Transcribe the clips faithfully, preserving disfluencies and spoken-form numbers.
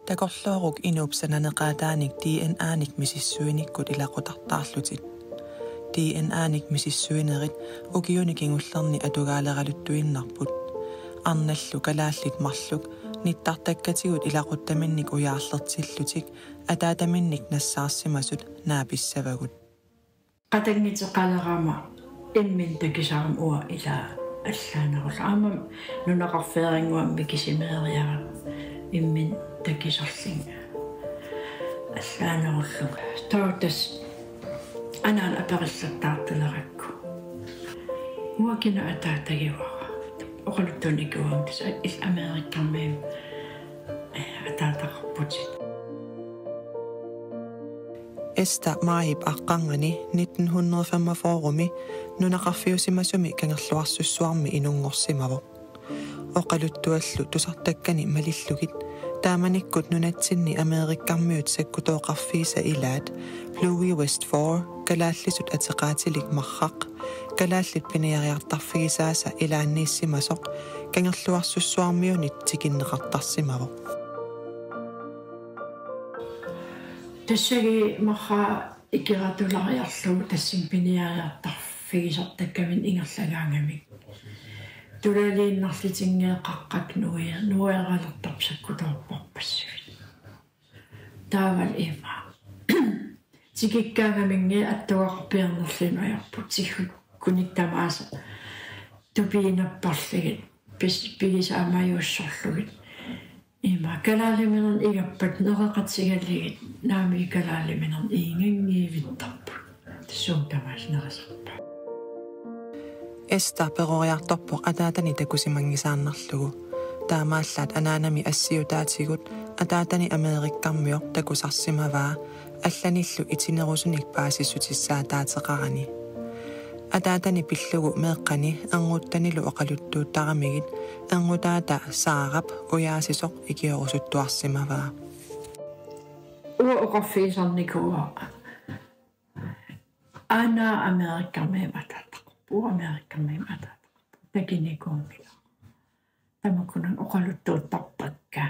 Takorlooruk inuup sananeqaataanik D N A-nik misissuinikkut ilaqutartaarlutik. D N A-nik misissuinerit ukiuni kingullerni atugaaleraluttuinnarput. Arnallu kalaallit marluk nittartakkatigut ilaquttaminnik ujaarlertillutik ataataminnik nassaarsimasut naapissavagut. Qatanngiteqalerama imminut takusarama uanga ilaa allaanerullunga. Aamma nunaqarfeerinnguamik mikisimeeriarama imminut takusarlunga allaanerullunga. Taava tassa anaana aperillattaartalerakku: Uanga kina ataatagivara? Oqaluttuunikuuara tassa il Amerikamiut, eh, ataataqarputit. Esther Maahip aqqarngani nitten hundrede femogfyrremi nunaqarfiusimasumi Kangerluarsussuarmi inunngorsimavoq. Oqaluttuallu tusartakkani malillugit taamanikkut nunatsinni Amerikamiut sakkutooqarfiisa ilaat Louis West four, kalaallisut ateqaatilik marraq, kalaallit piniariartarfigisaasa ilaanniissimasoq Kangerluarsussuarmiunit tikinneqartarsimavoq. Tassagooq marraa ikiratulariarlugu tassani piniariartarfigisartakkaminnik ingerlagaangamik. Tulaliinnarlutinngeeqqaqqak nuia-, nuiaralertarput sakkutoorparpassuit. Taavalu ima. Tikikkaangaminngaanniit attugaqarpiarnerluni ajorput, tiggunik tamaasa tupiinnarparlugit, pis-, pigisaamajuussorlugit. Ima kalaaliminernik igappat nereqatigalugit, naamik kalaaliminernik iganngiivittarput. Tassuuna tamaasa nerisarpaat. Esther peroriartorpoq ataatani takusimanngisaannarlugu. Taamaallaat anaanami assiutaatigut ataatani Amerikamiut takusarsimavaa allanillu itinerusunik paasissutissaataateqarani. Ataatani pillugu meeqqani Ernguttanilu oqaluttuuttaramigit Ernguttaata Saarap ujaasisoq ikiorusuttuarsimavaa. Uanga oqarfigisarnikuuara: Aana Amerikamiut ataataqarput, Amerikamiut ataataqarput. Takunikuunngilaq. Tamakkunani oqaluttuuttarpakka.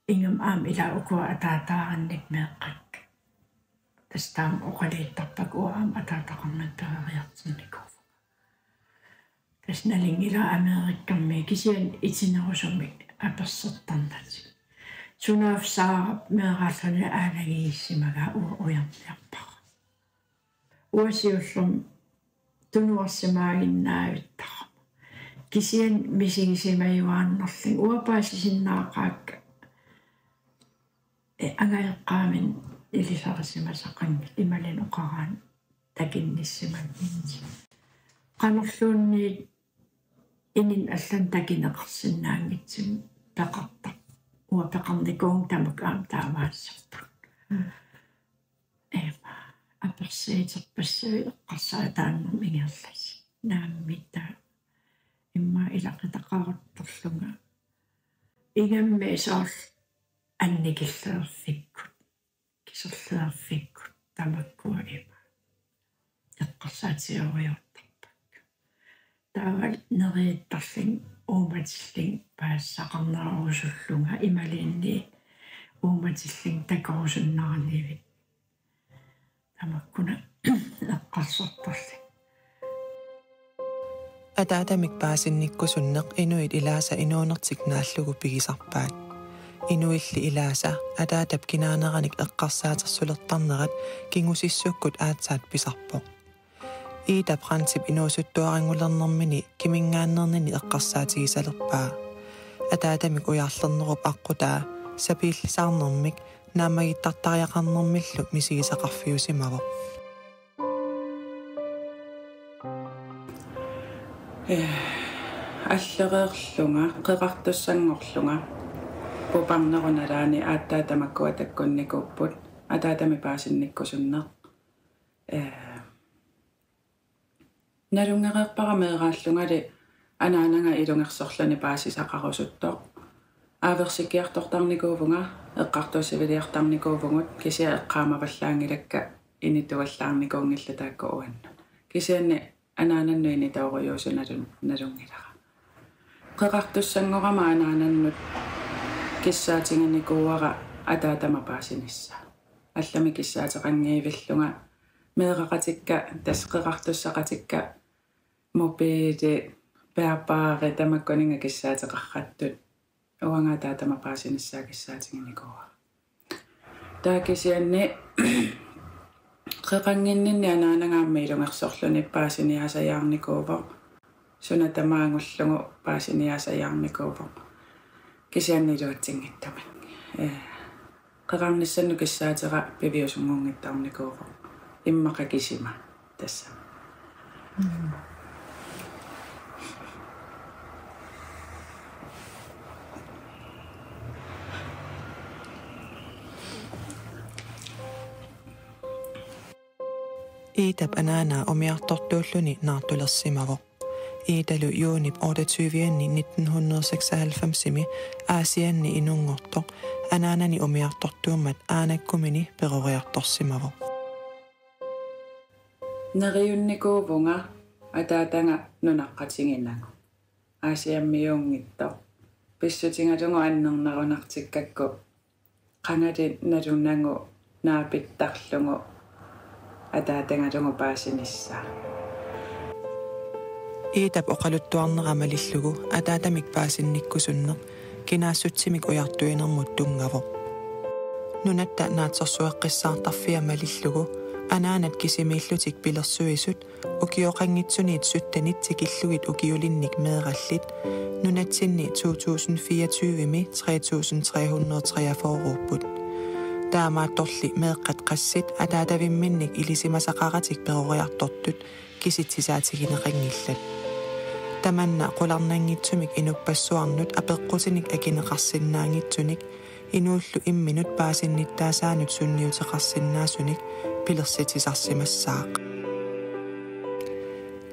Ingammik aamma ilaa ukua ataataarinnik meeqqakka. Tassa taama oqaluuttarpakka uanga aamma ataataqarnanga peroriartornikuuvunga. Tassa nalunngilara Amerikamiut kisianni itinerusumik apersortarnatik. Sunaaffa Saarap meeraalluni aalagiissimagaa uanga ujarniarpara. Uanga siullermik tunuarsimaaginnavittarama. Kisianni misigisimajuaannarlunga uanga paasisinnaaqaakka, eh, angajoqqaaminik ilisarisimasaqanngilaq imaluunniit oqaraanni takunnissimanngitsoq. Qanorluunniit inunnut allanut takuneqarsinnaanngitsumik peqartarpoq. Uanga peqarnikuuvunga tamakku aamma taamaassapput. Mm. Ima, apersuuterpassuit eqqarsaataannarmik ingerlasut. Naamik taava immaqa ilaqutaqaruttorlunga. Ingammik soorlu annikillilerfikkut, kiserlilerfikkut, tamakkua ima eqqarsaatigerujoortarpakka. Taava neriuttarlunga uummatillunga paasisaqarnerusullunga imaluunniit uummatillunga takorusunnaralugit. Tamakkuna eqqarsartarlunga. Ataatamik paasinnikkusunneq inuit ilaasa inuunertik naallugu pigisarpaat. Inuilli ilaasa ataatap kinaaneranik eqqarsaatersulertarnerat kingusissukkut aatsaat pisarpoq. Ida Brandtip inuusuttuaranngulernermini kiminngaannernini eqqarsaatigisalerpaa. Ataatamik ujarlernerup aqqutaa sapiillisaarnermik naammagittartariaqarnermillu misigisaqarfiusimavoq. Eh, allereerlunga, qeqartussanngorlunga, puparnerup nalaani aatsaat tamakkua takkunnikuupput, ataatami paasinnikkusunneq. Eh, nalunngereerpara meeraallungali anaanaga ilungersorluni paasisaqarusuttoq. Aaversikkiartortarnikuuvunga, eqqartuussiviliartarnikuuvugut, kisianni eqqaamavallaanngilakka inituallaarnikuunngillat taakku uannut. Kisianni anaanannut initoorujuusoq nalun-, nalunngilara. Qeqartussanngorama anaanannut kissaatiginikuuara ataatama paasinissaa. Allamik kissaateqanngivillunga meeraqatikka, tassa qeqartussaqatikka, mobili, bærbare, tamakkuninnga kissaateqartut. Uanga ataatama paasinissaa kissaatiginikuuara. Taava kisianni qeqannginninni anaanaga aamma ilungersorluni paasiniaasajaarnikuuvoq. Suna tamaat angullugu paasiniaasajaarnikuuvoq. Kisianni iluatsinngitsumik. Ee, qeqarnissannut kissaatera piviusunngunngitsoornikuuvoq. Immaqa kisima tassa. Iitap anaanaa umiartortuulluni naartulersimavoq. Iitalu juunip otteogtyve-anni nitten hundrede og seksoghalvfems-imi Aasianni inunngortoq anaanani umiartortuummat aanakkumini peroriartorsimavoq. Neriunnikuuvunga ataataga nunaqqatiginagu. Aasiammiuunngitsoq. Pissutigalugu annernarunartikkakku qangali nalunagu naapittarlugu ataatagalugu paasinissaa. Iitap oqaluttuarnera malillugu ataatamik paasinnikkusunneq kinaassutsimik ujartuinermut tunngavoq. Nunatta naatsorsueqqissaartarfia malillugu anaanat kisimiillutik pilersuisut ukioqanngitsuniit syttenit tikillugit ukiulinnik meerallit nunatsinni to tusind fireogtyve-mi tre tusind tre hundrede treogfyrre-upput. Taamaattorli meeqqat qassit ataatavimminnik ilisimasaqaratik peroriartortut kisitsisaatigineqanngillat. Tamanna qularnanngitsumik inuppassuarnut apeqqutinik akineqarsinnaanngitsunik inuullu imminut paasinnittaasaanut sunniuteqarsinnaasunik pilersitsisarsimassaaq.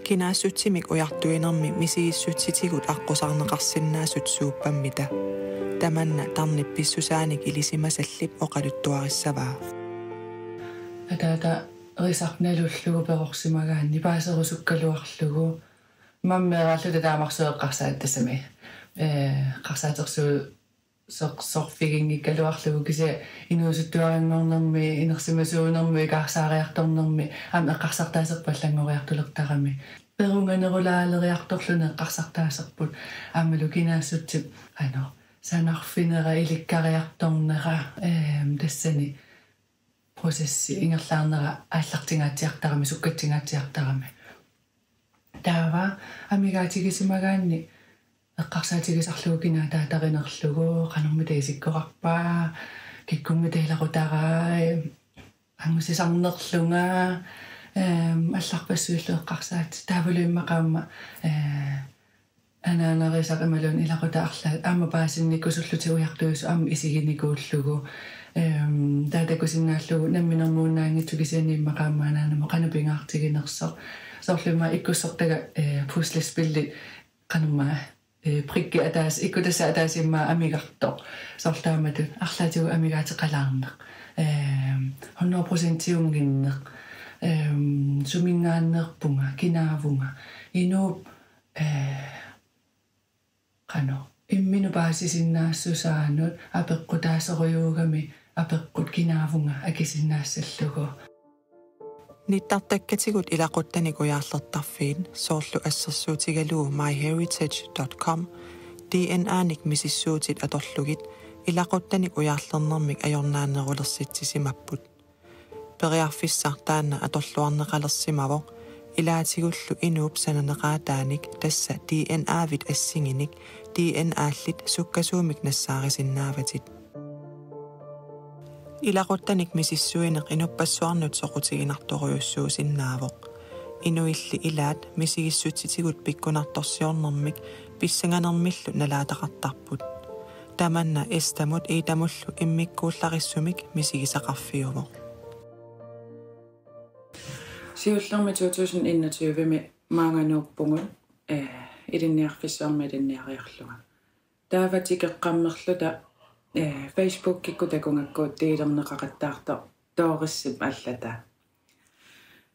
Kinaassutsimik ujartuinermi misigissutsitigut aqqusaarneqarsinnaasut suuppammita? Tamanna tarnip pissusaanik ilisimasallip oqaluttuarissavaa. Ataata risaq nalullugu perorsimagaanni paaserusukkaluarlugu. Mammeeraalluta taamarsuaq eqqarsaat tassami. Ee, eqqarsaatersuut sor-, sorfiginngikkaluarlugu kisianni inuusuttuaranngornermi, inersimasuunermi, ikaarsaariartornermi, aamma eqqarsartaaserput allanngoriartulertarami. Perunganerulaaleriartorluni eqqarsartaaserput, aammalu kinaassutsip, qanoq, sanarfinera, ilikkariartornera, eem, tassani processi ingerlaarnera aallartingaatsiartarami, sukkattingaatsiartarami. Taava amigaatigisimagai eqqarsaatigisarlugu kinaataatarinerlugu, qanormita isikkoqarpa, kikkummita ilaqutaraat, angusisarnerlunga, eem, allarpassuillu eqqarsaat. Taavalu immaqa aamma, ee, anaanarisaq imaluunniit ilaqutaq arlaat aamma paasinnikkusullutik ujartuisut aamma isiginikuullugu. Eem, taava takusinnaallugu namminermuunnaanngitsoq kisianni immaqa aamma anaanamut qanoq pingaartiginersoq. Soorlu immaqa ikkussortaga, ee, puslespillit qanormaa, ee, brikkit ataaseq, ikkutassat ataaseq immaqa amigartoq. Soorlu taamatut arlaatigut amigaateqalaarneq. Eem, hundrede procentiunnginneq. Eem, suminngaanneerpunga, kinaavunga. Inuup, ee, qanoq, imminut paasisinnaassusaanut apeqqutaasorujuugami apeqqut kinaavunga akisinnaassallugu. Nittartakkatigut ilaquttanik ujaarlertarfiit, soorlu assersuutigalugu my heritage dot com, D N A-nik misissuutit atorlugit, ilaquttanik ujaarlernermik ajornannerulersitsisimapput. Periarfissaq taanna atorluarneqalersimavoq, ilaatigullu inuup sananeqaataanik, tassa D N A-vit assiginik, D N A-llit sukkasuumik nassaarisinnaavatit. Ilaquttanik misissuineq inuppassuarnut soqutiginartorujussuusinnaavoq. Inuilli ilaat misigissutsitigut pikkunartorsiornermik pissanganermillu nalaataqartarput. Tamanna Estamut Iitamullu immikkuullarissumik misigisaqarfiuvoq. Siullermik to tusind enogtyve-mi maanngaanniippugut, eh, ilinniarfissuarmi ilinniariarlunga. Taava tikeqqammerluta, eh, Facebookikkut takugakku delerneqaqattaartoq Dorisip allataa.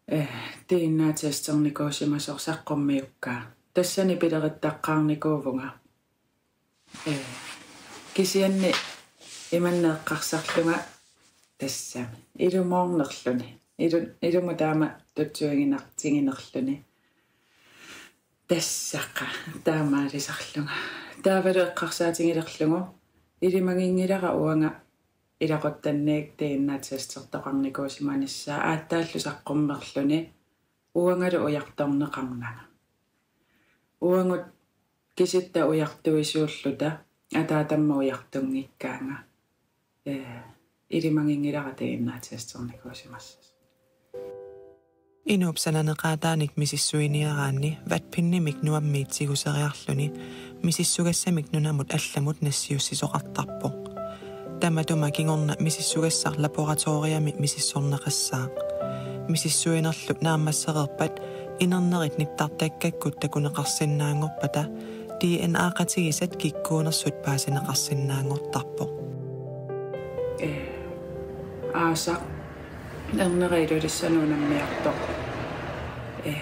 Eh, D N A-testernikuusimasoq saqqummiukkaa. Tassani pilerittaqqaarnikuuvunga. Eh, Kisianni imanna eqqarsarlunga tassami ilumoornerluni. Ilu-, ilumut taama tutsuiginartiginerluni. Tassaqa taamaalisarlunga. Taavalu eqqarsaatigilerlugu ilimaginngilara uanga ilaquttanniit D N A-testertoqarnikuusimanissaa aatsaallu saqqummerluni uangalu ujartorneqarnanga. Uagut kisitta ujartuisuulluta ataatamma ujartunngikkaanga. Ee, ilimaginngilara D N A-testernikuusimassasut. Inuup sananeqaataanik misissuiniaraanni vatpindimik nuammiit tiguseriarluni misissugassamik nunamut allamut nassiussisoqartarpoq. Tamatuma kingorna misissugassaq laboratoriami misissorneqassaaq. Misissuinerlu naammassereerpat inernerit nittartakkakkut takuneqarsinnaanngorpata D N A-qatigisat kikkuunersut paasineqarsinnaanngortarpoq. Ee, aasaq ernera Ilulissani unammiartoq. Ee,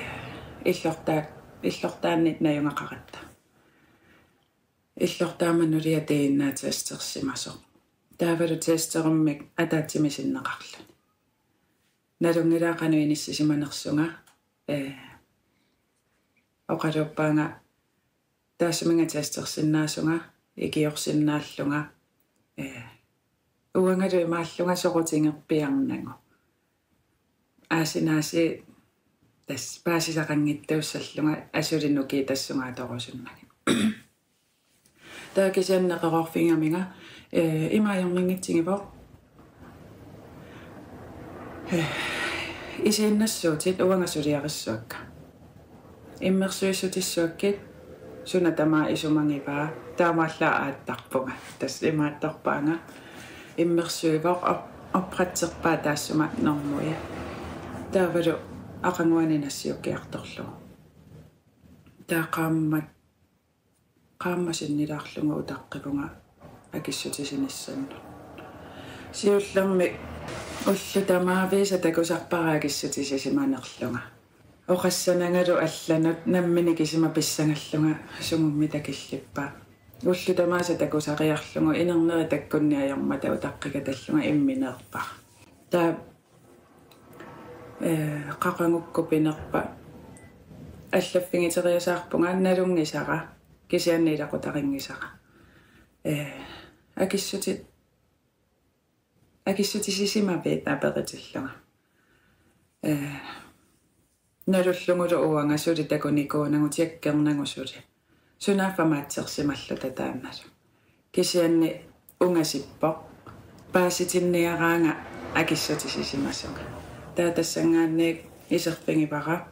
illortaa-, illortaanni najugaqaratta. Illortaama nulia D N A-testersimasoq. Taavalu testerimmik ataatsimi sinneqarluni. Nalunngilara qanoq inissisimanersunga, ee, oqaluuppaanga taassuminnga testersinnaasunga, ikiorsinnaallunga, ee, uangalu imaallunga soqutigerpiarnagu. Aasinaasi tassa paasisaqanngittuussallunga asuli nukiit tassunga atorusunnagit. Taava kisianni neqeroorfigigaminga, ee, ima ajornanngitsigivoq. Ee, isiinnassuutit uanga suliarissuakka. Immersuissutissuakkit suna tamaat isumagivaa, taamaallaat aattarpunga. Tassa imaattorpaanga immersuivoq op-, opretserpaa taassuma normui. Taavalu aqaguani nassiukkiartorlugu. Taava qaammat Qaammat sinnilaarlunga utaqqivunga akissutissinissannut. Siullermik ullut tamaavisa takusarpara akissutisisimanerlunga. Oqassanangalu allanut nammineq kisima pissangallunga sumummi takillippaa. Ullut tamaasa takusariarlugu inernerit takkunniarmata utaqqikatallunga immineerpara. Taava, ee, qaqugukku pinerpa allaffigiteriasaarpunga nalunngisara, kisianni ilaqutarinngisara. Ee, akissuti-, akissutisisimavit aperitillunga. Ee, nalullugulu uanga suli takunikuunagu tjekkernagu suli. Sunaaffa matchersimalluta taannalu. Kisianni ungasippoq. Paasitinniaraanga akissutisisimasunga. Taava tassanngaanniit iserfigivara.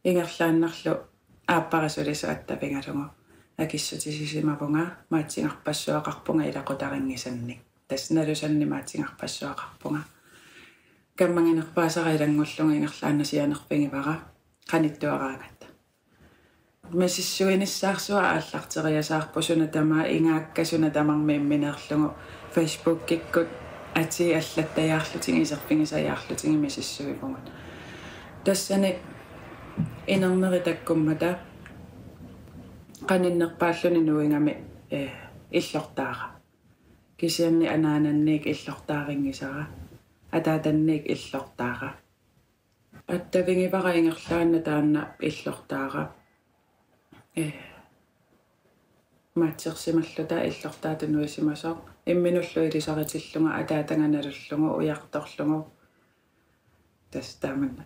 Ingerlaannarlu aappara sulisoq attavigalugu akissutisisimavunga, maatsigarpassuaqarpunga ilaqutarinngisannik. Tassa nalusannik maatsigarpassuaqarpunga. Kammaginerpaasara ilanngullugu ingerlaannaq sianerfigivara qanittuaraangatta. Misissuinissaarsuaq aallarteriasaarpoq suna tamaat igaakka suna tamarmi immineerlugu Facebookikkut atii allattajaarlutigit iserfigisajaarlutigit misissuivugut. Tassani inernerit takkummata qaninnerpaalluni nuigami, ee, illortaara. Kisianni anaananniit illortaarinngisara, ataatanniit illortaara. Attavigivara ingerlaannaq taanna illortaara. Ee, matchersimalluta illortaata nuisimasoq. Imminullu ilisaritillunga ataataga nalullugu ujartorlugu. Tassa taamanna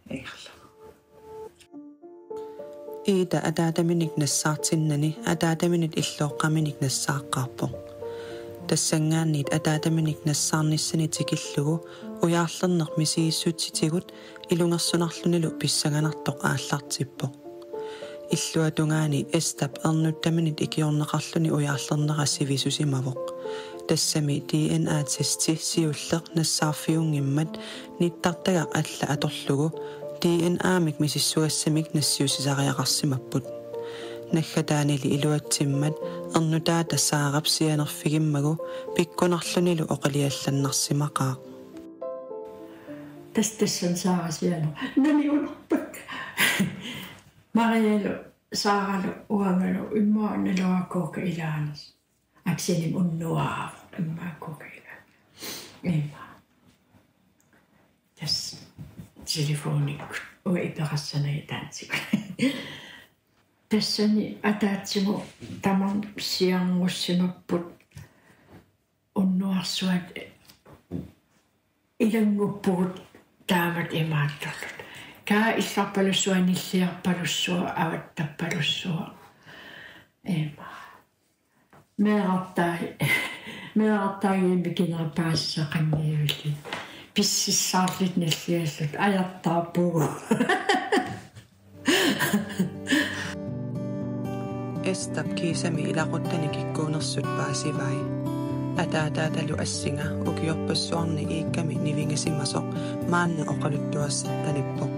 ingerlavoq. Ida ataataminik nassaartinnani ataataminit illooqqaminik nassaaqqaarpoq. Tassanngaanniit ataataminit nassaarnissani tikillugu ujaarlerneq misigissutsitigut ilungersunarlunilu pissanganartoq aallartippoq. Illuatungaani Estap ernuttaminit ikiorneqarluni ujaarlernera sivisusimavoq. Tassami D N A-testi siulleq nassaarfiunngimmat nittartagaq alla atorlugu D N A-mik misissugassamik nassiussisariaqarsimapput. Naggataanili iluatsimmat ernutaata Saarap sianerfigimmagu pikkunarlunilu oqiliallannarsimaqaaq. Tassa tassani Saara sianeq naniunerpakka. Marialu Saaralu uangalu immaqa naluara Coca-Cola ilaanersut. Akselimi unnuaavoq immaqa Coca-Cola ilaa. Immaqa. Tassa telefonikkut uanga ipeqassanagit taanna. Tassani ataatsimut tamarmik siarussimapput unnuarsuat ilannguppugut taamatut imaattorluta. Kaa illarpalussuaq, nilliarpalussuaq, avattappalussuaq. Ima. Meerartaa-, meerartaagami kinera paasisaqanngivilluni. Pississaarluta nillialluta ajartaarpugut. Estap kiisami ilaquttani kikkuunersut paasivai. Ataataatalu assinga ukiorpassuarni iikkami nivingasimasoq maanna oqaluttuassattanippoq.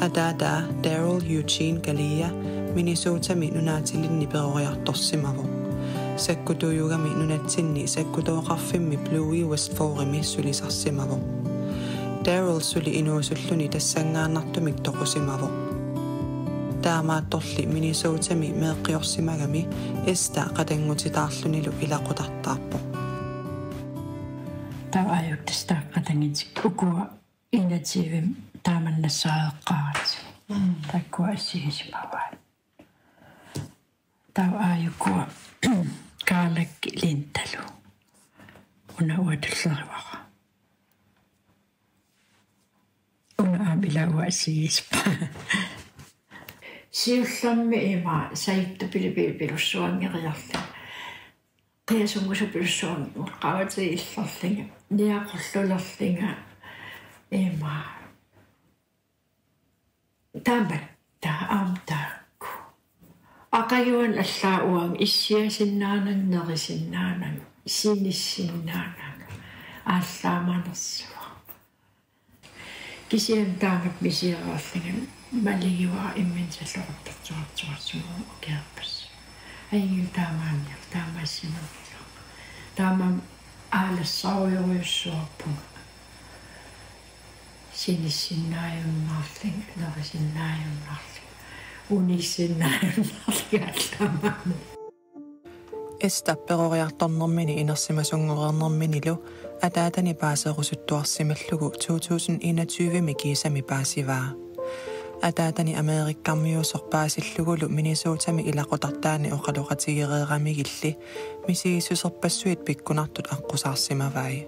Ataataa Daryl Eugene Galea Minnesotami nunaatilinni peroriartorsimavoq. Sakkutuujugami nunatsinni sakkutooqarfimmi Blue West Forumi sulisarsimavoq. Daryl suli inuusulluni tassanngaannartumik toqusimavoq. Taamaattorli Minnesotami meeqqiorsimagami Esta qatanngutitaarlunilu ilaqutartaarpoq. Taava aajuku tassa taakku qatannginnikkut ukua enogtyve taamannassareqqaarati. Mm. Taakkua assigisimavaat. Taava aajukua Kaarlakki Lindalu. Una uanga tulleriuara. Una aamma ilaa uanga assigisimavara. Siullermik ima sajuttupilipilipilorsuanngeriarlunga. Qiasunngusupilussuarnut qaavatigiillerlunga, niaqorlulerlunga, ima. Taamaat, taava aamma taakku. Aqaguani allaat uanga issiasinnaananga, nerisinnaananga, sinissinnaananga, aallaamanersuaq. Kisianni taamatut misigereerlunga maligivara imminut salloqartartuartuarsuugut ukiorpassuit. Ajunngilaq taamaanniarlugu, taamaassinnaanngilaq. Taamaammat aalassarujorujussuarpunga. Sinissinnaajunnaarlunga, nerisinnaajunnaarlunga, unissinnaajunnaarlunga, taamaammat. Estap peroriartornermini inersimasunngoreernerminilu ataatani paaserusuttuarsimallugu to tusind enogtyve-mi kiisami paasivaa. Ataatani Amerikkarmiusoq paasillugulu Minnesotami ilaqutartaani oqaloqatigereeramigilli misigissuserpassuit pikkunartut aqqusaarsimavai.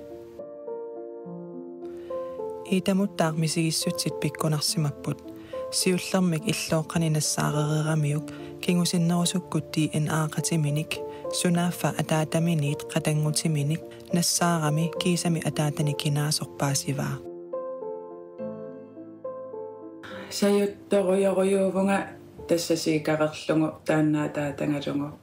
Iitamuttaaq misigissutsit pikkunarsimapput. Siullermik illooqqani nassaarereeramiuk kingusinnerusukkut D N A-qatiminik, sunaaffa ataataminiit qatanngutiminik nassaarami kiisami ataatani kinaasoq paasivaa. Sajuttorujorujuuvunga tassa siikareerlugu taanna ataatagalugu.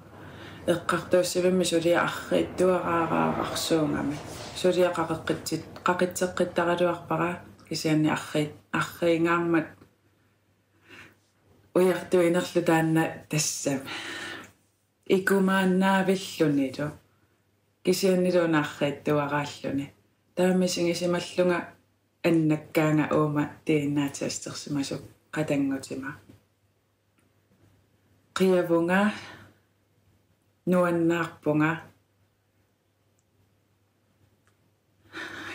Eqqartuussivimmi suliaq arriitsuaraaraarsuugami. Suliaq qaqeqqitsit-, qaqitseqqittaraluarpara kisianni arri-, arriingaarmat ujartuinerlu taanna tassami. Ikumaannaavillunilu. Kisiannilu una arriitsuaraalluni. Taava misigisimallunga annakkaanga uuma D N A-testersimasoq qatanngutima. Qiavunga, nuannaarpunga.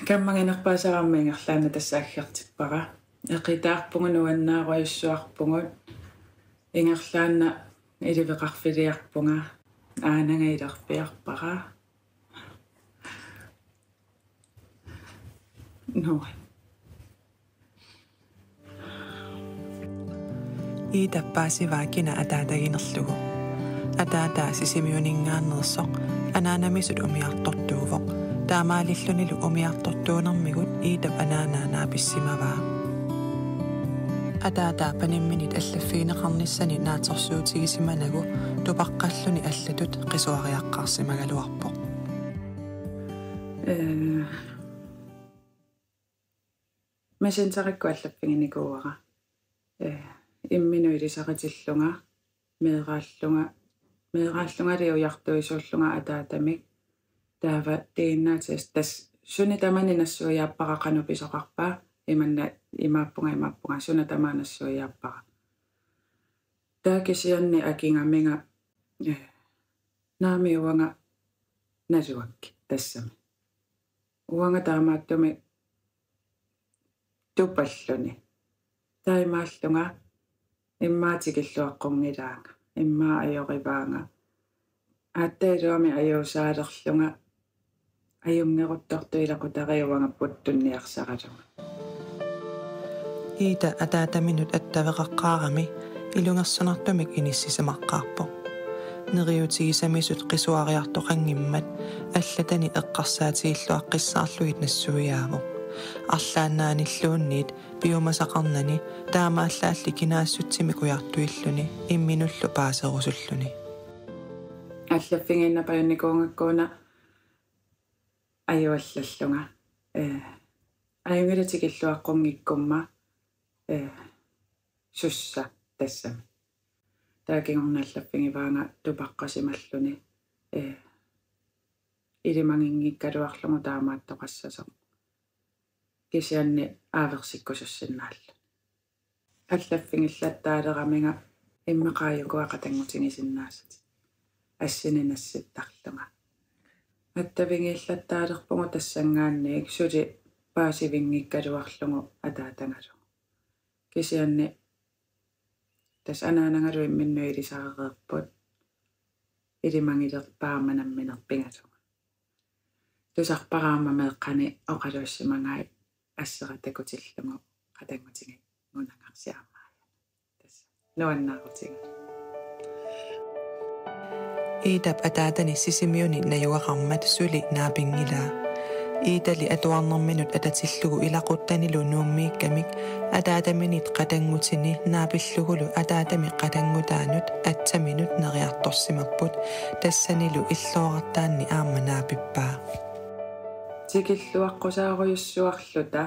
Kammaginerpaasarami ingerlaannaq tassa aggertippara. Eqitaarpugut, nuannaarujussuarpugut. Ingerlaannaq iliveqarfiliarpunga. Aananga ilerpiarpara. Nuann. Iitap paasivaa kina ataataginerlugu. Ataataa Sisimiuninngaanneersoq anaanamisut umiartortuuvoq. Taamaalillunilu umiartortuunermigut Iitap anaanaa naapissimavaa. Ataataa panimminit allaffigineqarnissani naatsorsuutigisimanagu tupaqqalluni allatut qisuariaqqaarsimagaluarpoq. Ee, Messengerikkut allaffiginikuuara. Ee, imminut ilisaqatillunga, meeraallunga, meeraallungali ujartuisuullunga ataatamik. Taava D N A-test tassa suna tamaani nassuiaappara qanoq pisoqarpa, imanna imaappunga, imaappunga, suna tamaat nassuiaappara. Taava kisianni akigamiga, eh, naamik uanga naluakkit tassami. Uanga taamaattumik tupalluni. Taamaallunga immaqa tikilluaqqunngilanga, immaqa ajorivaanga. Aatsaat iluamik ajuusaalerlunga ajunngeruttortut ilaqutariit uangapput tunniarsaralunga. Ida ataataminut attaveqaqqaarami ilungersunartumik inissisimaqqaarpoq. Neriuutigisamisut qisuariartoqanngimmat allatani eqqarsaatigilluaqqissaarlugit nassuiaavoq. Arlaannaanilluunniit piumasaqarnani taamaallaalli kinaassutsimik ujartuilluni imminullu paaserusulluni. Allaffigiinnarpajunikuugakku una ajuallallunga. Eh, ajunngilaq tikilluaqqunngikkumma, eh, sussa tassami. Taava kingorna allaffigivaanga tupaqqasimalluni, eh, ilimaginngikkaluarlugu taamaattoqassasoq. Kisianni aaversikkusussinnaalluni. Allaffigillattaaleramiga immaqa aajukua qatanngutigisinnaasat. Assini nassittarlunga. Attavigiillattaalerpugut tassanngaanniit suli paasivinngikkaluarlugu ataatagalugu. Kisianni tassa anaanagalu imminnut ilisarereerput. Ilimagilerpara aamma nammineq pigalunga. Tusarpara aamma meeqqani oqaluussimagai assera takutillugu qatanngutigigunangaarsiarmaaja. Tassa nuannaarutiga. Idap ataatani Sisimiuni najugaqarmat suli naapinngilaa. Idali atuarnerminut atatillugu ilaquttanilu Nuummiikkamik ataataminit qatanngutini naapillugulu ataatami qatanngutaanut atsaminut neriartorsimapput, tassanilu illoorartaanni aamma naapippaa. Tikilluaqqusaarujussuarluta,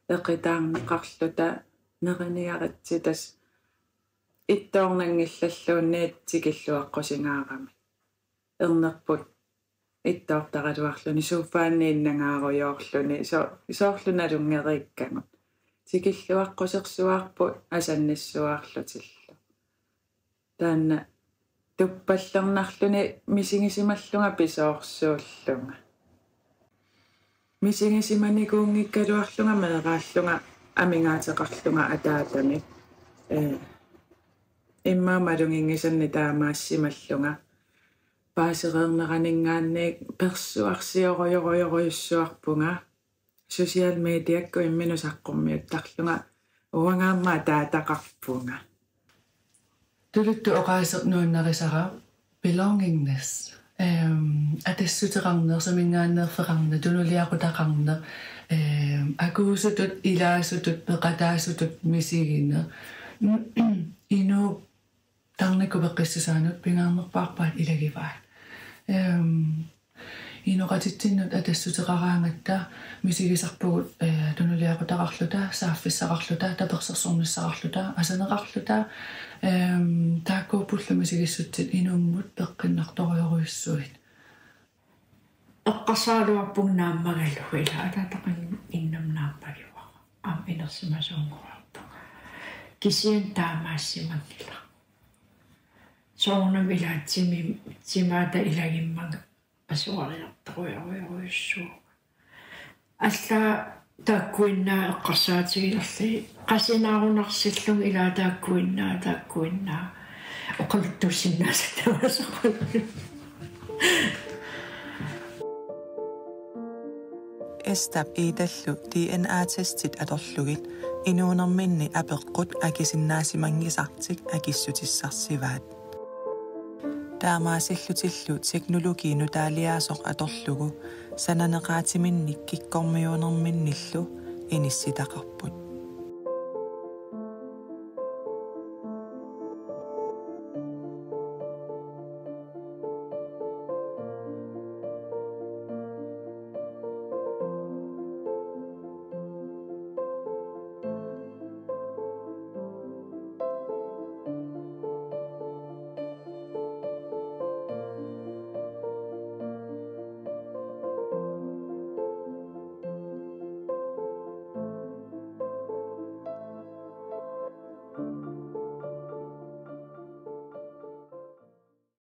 eqitaarneqarluta, neriniaritsi tassa ittoornanngillalluunniit tikilluaqqusingaarami. Ernerput ittoortaraluarluni, sofaanni innangaarujoorluni, so-, soorlu nalunngeriikkagut. Tikilluaqqusersuarput asannissuarlutillu. Taanna tuppallernarluni misigisimallunga pisoorsuullunga. Misigisimanikuunngikkaluarlunga meeraallunga amigaateqarlunga ataatami. Eh, immaqa maluginngisannik taamaassimallunga. Paasereerneraninngaanniit persuarsiorujorujorujussuarpunga. Social mediakkut imminut saqqummiuttarlunga uanga aamma ataataqarpunga. Tuluttut oqaaseq nuannarisara belongingness. Ehm, atassuteqarneq, suminngaanneerfeqarneq, tunuliaqutaqarneq, ehm, akuusutut, ilaasutut, peqataasutut misigineq. Inuup tarnikkut peqqissusaanut pingaarnerpaarpaat ilagivaat. Ehm, inoqatitsinnut atassuteqaraangatta misigisarpugut, eh, tunuliaqutaqarluta, saaffissaqarluta, tapersersornissaqarluta, asaneqarluta, ehm, taakkuuppullu misigissutsit inummut peqqinnartorujorujussuit. Eqqarsaraluarpunga naammagalugu, ila ataataqanngimmat innama naammagivara. Aamma inersimasuunnguarpunga. Kisianni taamaasimanngilaq. Soorunami ilaatsimi timaata ilagimmanga asuariartorujorujorujussuuvoq. Allaat taakkuinnaat eqqarsaatigilerlugit, qasinaarunarsillugu, ilaa taakkuinnaat, taakkuinnaat. Oqaluttuussinnaasat tamaasa oqaluttu. Estap Idallu D N A-testit atorlugit inuunerminni apeqqut akisinnaasimanngitsartik akissutissarsivaat. Taamaasillutillu teknologi nutaaliaasoq atorlugu sananeqaatiminnik kikkormiuunerminnillu inissitaqarput.